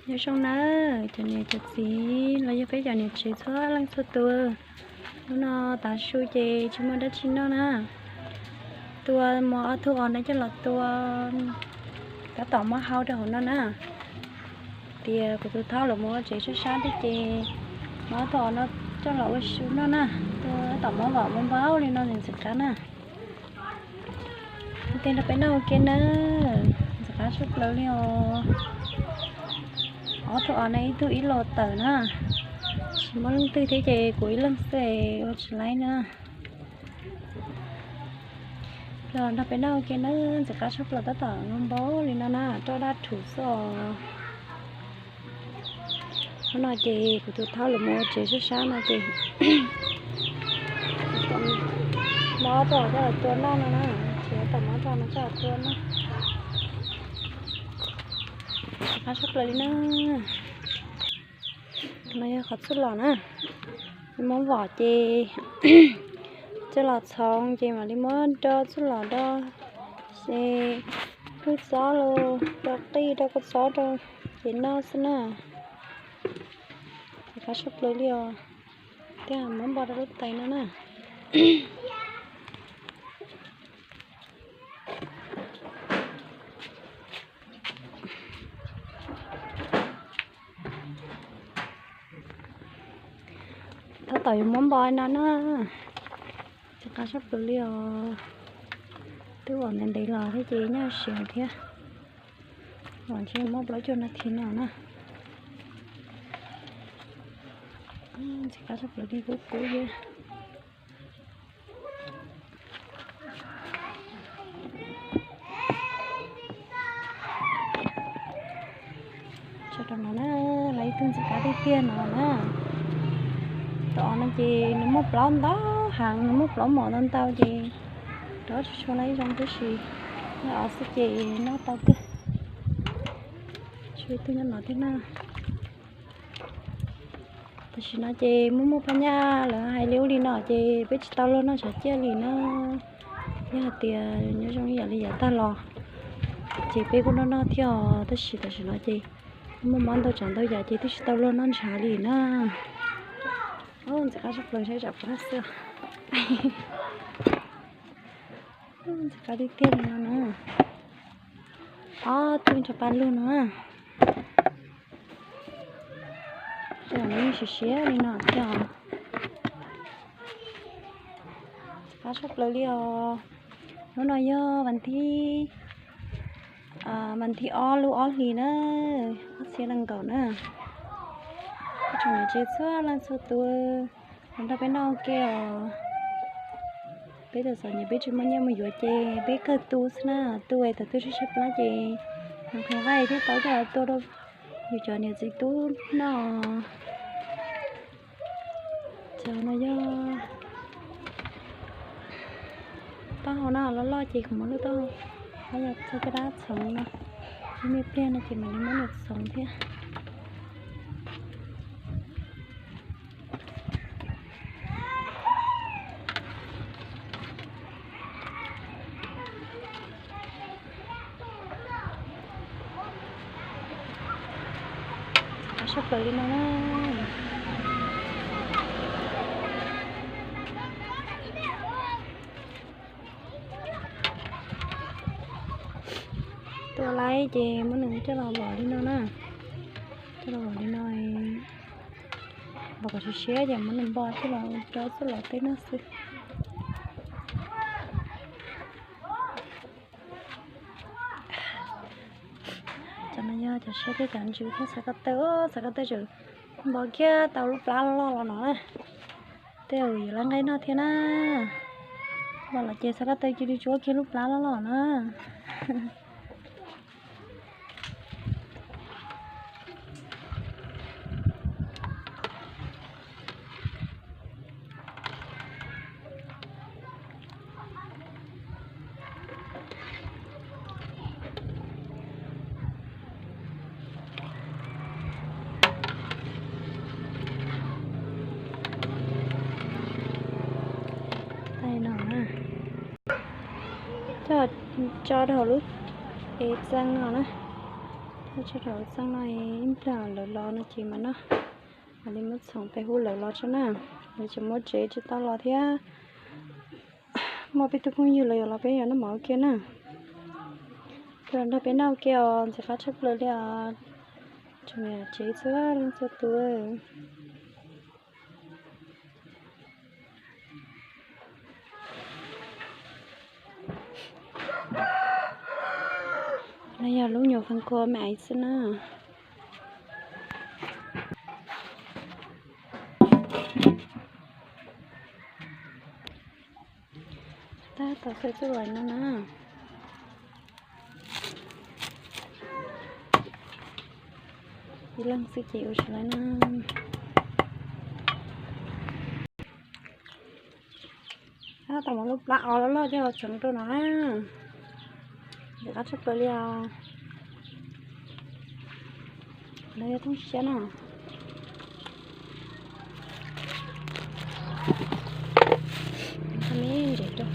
Nyob zoo nawb cov niam cov txiv los yog peb cov niam tsev txhua leej txhua tus. Hnub no tav su ces tsis muaj dab tsi noj na. Tua muab ob tug os no coj los tua, tab tom muab hau rau hauv no na. Tias kuv tus thaub los mus ua tsev sab sab thiab ces muab ob tug os no coj los ua su noj na. Tua tab tom muab vom npau npau li no ntxim qab na. Tej nrog peb noj ua ke na, ntxim qab tshaj plaws li os. Ob tug os no ib tug ib los tawm na, tsis muaj leej twg thiab ces kuv ib leeg xwb ua tsis laib na. Los nrog peb noj ua ke na, ntxim qab tshaj plaws tab tom npau npau li no na, roj daj rhuv xwb os. Hnub no ces kuv tus thaub los mus ua tsev sab sab no ces muab ob tug os coj los tua noj no na, ces tab tom muab ob tug os no coj los tua noj. Ntxim qab tshaj plaws li na. No yog qhov txuj lom na, muab vom ces coj los txhoov ces mam li muab rau txuj lom rau, ces lub txob los rau qij rau kua txob rau ces noj xwb na. Ntxim qab tshaj plaws li os. Thiab muab npo rau lub tais no na. Tab tom yuav muab npo no na. Ntxim qab tshaj plaws li os. Twb vom ntev ntev los thiab ces nyaj siav thiab. Vom ntshe muaj plaub caug nas this no na. Ntxim qab tshaj plaws li, kub kub thiab. Tso rau no na, lawv ib tug ntxim qab tiag tiag no na. Tus os no ces nws muaj plaub ntau heev, nws muaj plaub mom ntau ntau ces rov tsis tshua lawm ib zoo tab sis nyob os xwb ces noj tau kawg. Tshuav ib tug nyob no thiab na. Tam sim no ces muaj muaj phab nyaj lawv hais li ub li no ces peb tsis tau luag noj tshav ciaj li na. Yog hais tias nyob zoo ib yam li yav tag los ces peb kuj noj noj thiab os, tab sis tam sim no ces muaj mob ntau tsav ntau yam ces twb tsis tau luag noj ntshav li na. Ntxim qab tshaj plaws, saib tsam puas noj xwb. Ntxim qab tiag tiag li no na. Ob tug ntsog pa lug no na. Tej zaum nws yeej siav siav li no thiab os. Ntxim qab tshaj plaws li os. Hnub no yog vas thib, vas thib ob lub ob hlis na, ob txhiab nees nkaum na. Ib tsoom niam tsev txhua leej txhua tus los nrog peb noj ua ke os. Peb tus txom nyem peb tsis muaj nyiaj mus yuav ces peb kawg tu xwb na, tu es thaum twg tshaib tshaib plab ces nqhis nqaij thiab tau coj los tua rau yus cov niam txiv tub noj. Cov no yog taub hau na, loj loj ces kuv muab lub taub hau, yog txog caj dab txhoov no, ib me pliag no ces mam li muab nws txhoov thiab. Sab plaws li no na. Tua laib ces muab nws coj los vom li no na. Coj los vom li no, vom kom siav siav ces muab nws npo coj los rau txuj lom teb noj xwb. Cov no yog cov siab thiab cov ntsws thiab xav ko taw, xav ko taw tseem npo kiag tau lub plab loj los no na. Tej zaum yuav lawv nqaij noj thiab na. Npo los ces xav ko taw cia li tsuab kiag lub plab loj los na. Coj tso rau hauv lub ev txeeg no na. Tshaj thaum txeej no ib pliag lawv los no ces mam noj, mam li muab txhoov peb hu lawv los tso na. Lawv tseem muaj tsev tsis tau los thiab. Muaj peb tug phooj ywg los yuav los peb yuav noj mov ua ke na. Los nrog peb noj ua ke os, ntxim qab tshaj plaws li os. Tseem niam tsev txhua leej txhua tus. No yog lub nyuam fee kua me aiv xwb na. Tab tom xav txuj lais no na. Ib leeg xwb ces ua tsis lais na. Tab tom muab lub plab os loj loj coj los tseev rau no na. Ntxim qab tshaj plaws li os. No yog thooj siab na. Me ntsis rau.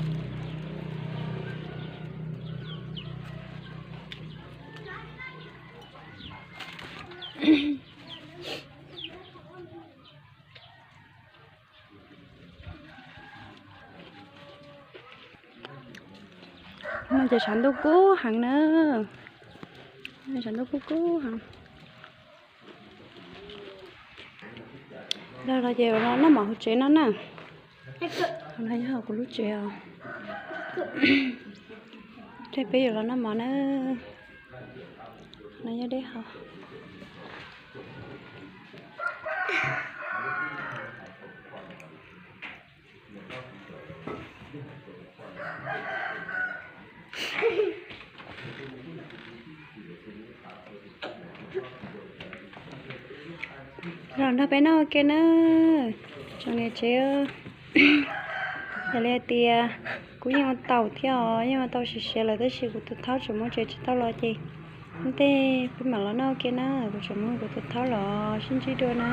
No ces tshav ntuj kub heev na. Tshav ntuj kub kub heev. Los los ces los noj mov hauv tsev no na. No yog kuv lub tsev os. Ces peb yuav los noj mov na. No yog dej haus. Los nrog peb noj ua ke na, tsoom niam tsev. Yog li hais tias kuv yeej ua tau thiab os, yeej ua tau siav siav lawm tab sis kuv tus thaub tseem muaj tsev tsis tau los ces ib ntej peb mam los noj ua ke na, kuv tseem muab kuv tus thaub los sib ntsib dua na.